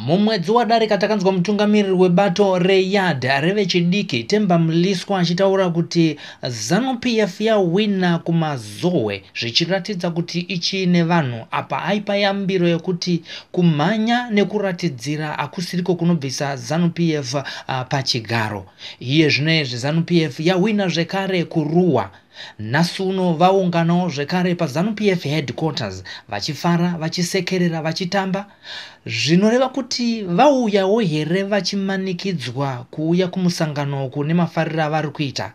Mumwedzi wadarika takanzwa mutungamiriri webato reYARD revechidiki Temba Mliswa achitaura kuti ZANU-PF yahwina kuMazowe zvichiratidza kuti ichiine vanhu. Apa aipa yambiro yekuti kumhanya nekuratidzira hakusiriko kunobvisa ZANU-PF pachigaro. Iye zvino izvi ZANU-PF yahwina zvekare kuRuwa. Nhasi uno vaunganawo zvekare paZANU-PF headquarters vachifara, vachisekerera, vachitamba. Zvinoreva kuti vauyawo here vachimanikidzwa kuuya kumusangano uku nemafariro avari kuita?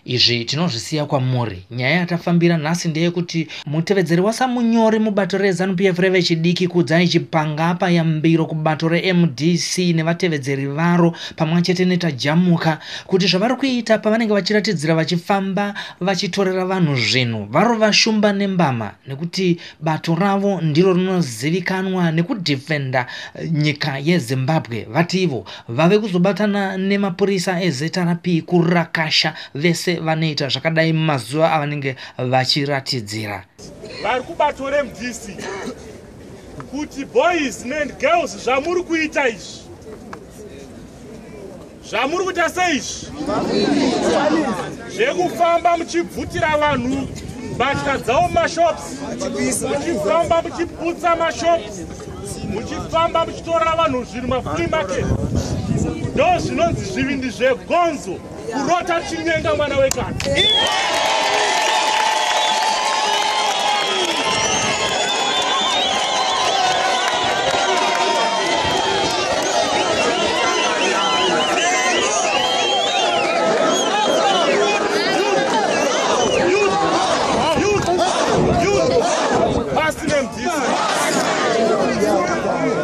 Izvi tinozvisiya kwamuri. Nyaya yatafambira nhasi ndeyekuti mutevedzeri waSamunyori mubato reZANU-PF revechidiki Kudzai Chipanga apa yambiro kubato reMDC nevatevedzeri varo pamwe chete neTajamuka kuti zvavari kuita pavanenge vachiratidzira vachifamba vachitorera vanhu zvinhu varova shumba nembama nekuti bato ravo ndiro rinozivikanwa nekudhifenda nyika yeZimbabwe. Vati ivo vave kuzobatana nemapurisa eZRP kurakasha vese vanoita zvakadai mumazuva avanenge vachiratidzira. Vari kubato reMDC kuti boys and girls zvamuri kuita izvi, zvamuri kuita seizvi zvekufamba muchibvutira vanhu mbatya dzavo mumashops, muchifamba muchiputsa mashops, muchifamba muchitorera vanhu zvinhu mafree market, ndo zvinonzi zvivindi zvegonzo kurota chinyenga mwana wekati.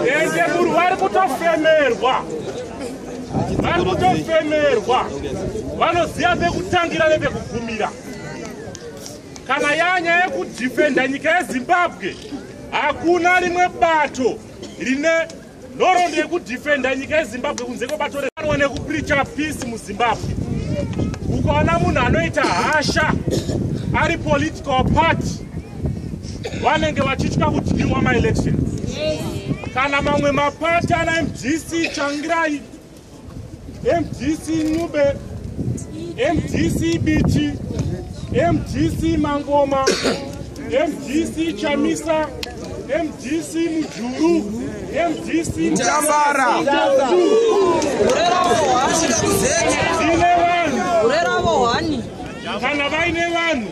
Ende muri vari kutofemerwa, vari kutofemerwa, vanoziva pekutangira nepekugumira. Kana yanya yekudhifenda nyika yeZimbabwe, hakuna rimwe bato rine nhoroondo yekudhifenda nyika yeZimbabwe kunze kwebato revanwa nekupreacha peace muZimbabwe. Ukaona munhu anoita hasha ari political party, vanenge vachitya kudyiwa maelections. Kana mamwe mapati ana MDC Tsvangirai, MDC Ncube, MDC Biti, MDC Mangoma, MDC Chamisa, MDC Mujuru, MDC Mutambara. Dzine vanhu. Kana vaine vanhu,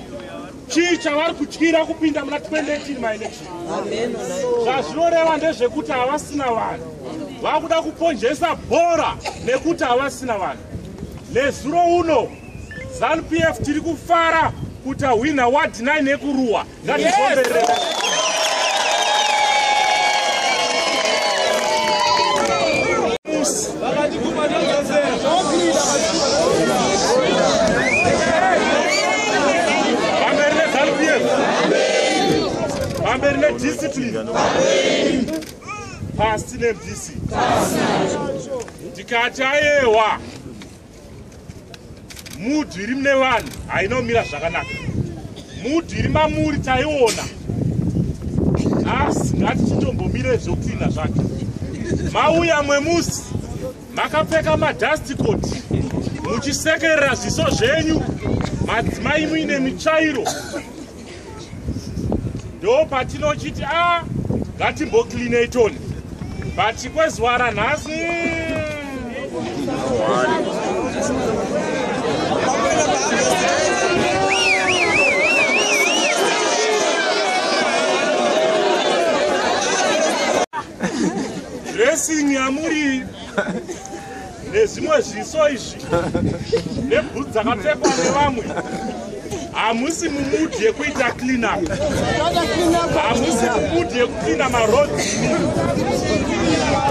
chii chavari kutyira kupinda muna 2018 maelection? Zvazvinoreva ndezvekuti havasina vanhu, vakuda kuponjesa bhora nekuti havasina vanhu. Nezuro uno ZANU-PF tiri kufara kuti ahwina ward 9 yekuRuwa. Ngatiomberere. Pamberi neZANU-PF, pamberi nediscipline, pasi neMDC. Tikati ayewa, mood iri mune vanhu hainomira zvakanaka. Mood iri mamuri taiona, asi ngatichitombomire zvokucleana zvacho. Mauya mwemusi makapfeka madust coat muchisekerera zviso zvenyu, madzimai muine mitsvairo, ndo patinochiti a ngatimbocleanei toni. But kwezuva ranhasi dressing yamuri nezvimwe zviso izvi nebhutsu dzakapfekwa nevamwe, hamusi mumood yekuita clean up, hamusi mumood yekucleana maroads.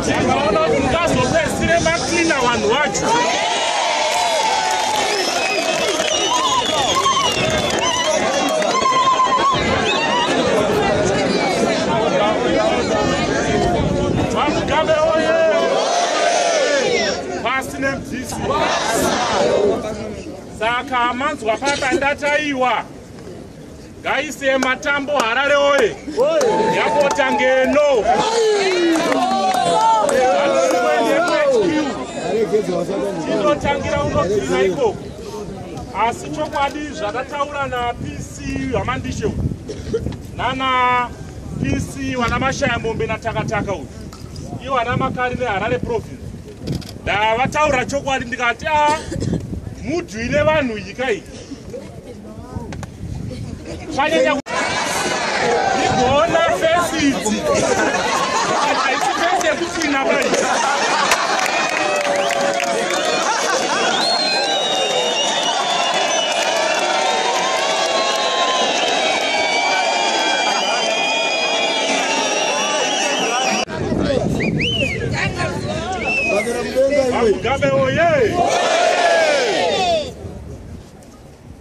Ndakaona kuti mungazopedzisire macleana vanhu vacho. VaMugabe oye! Pasi neMDC. Saka manzwa papa ndataiwa, ngaise matambo. Harare oye! Yapota ngeno. Tinotangira kunocleana ikoko. Asi chokwadi zvakataura naPC Hamandishe uyu nana PC wana Mashaya Mombe naTakataka uyu, iwo ana Makari neHarare Province, ndavataura chokwadi ndikati a mudhu ine vanhu nyika iyi panyanya ndigoona face idzi, haisi face yekucleana bai. Mugabe oye!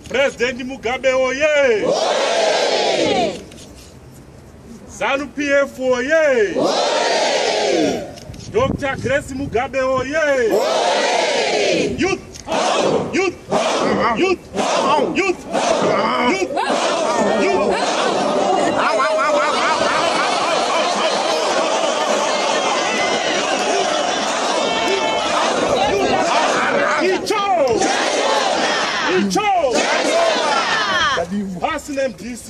President Mugabe oye! ZANU PF oye! Dr. Grace Mugabe oye! Youth! Youth! Youth! Youth! Youth! Youth! Icho! Icho! Pasi neMDC!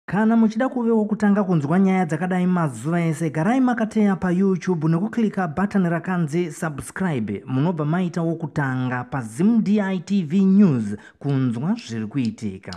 Kana muchida kuvewo kutanga kunzwa nyaya dzakadai mazuva ese, garai makateya paYouTube nekuclicka bhatani rakanzi subscribe. Munobva maitawo kutanga paZimDI TV News kunzwa zviri kuitika.